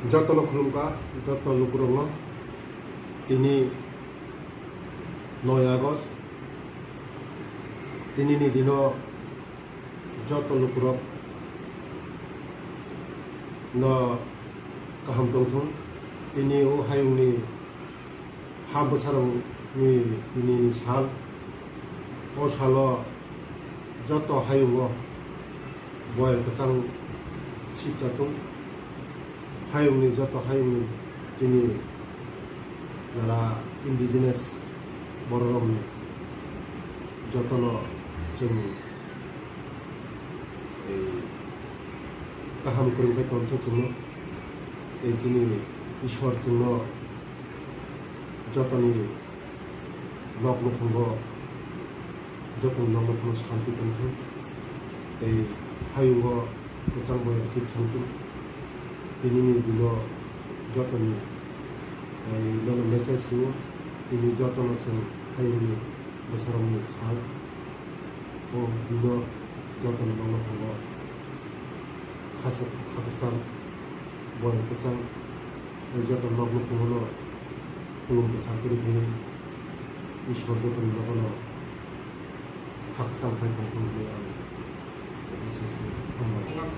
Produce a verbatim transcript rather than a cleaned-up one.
Jotono khulumkha, joto lukurokno. Tini noi August, tinini dino joto lukurok no kaham tongthung. Tini o hayungni ha bwsarokni tinini sal. O salo joto hayungo boyar kwchang sipjatung. Hayungni joto hayungni chini jara indigenous bororokni jotono chwng, eh, kaham kwrwng khe tongthok chwngno. Tei chini Ishwar chwngno jotoni nok nukhungo, jotoni nok nukhungo shanti tongthung tei hayungo kwchang boyar chip thangthung. Tinini dino jotoni, eh, nono message rwo, tini jotono chwng hayungni bwsarokni sal. O dino jotono nok nukhungo khasa-, kha kwchang, boyar kwchang, tei joto nok nukhungo no khulum bwsa kwrwi khe Ishwar jotoni nogono khakchang khai tongthung hinwi ang S S C hambai.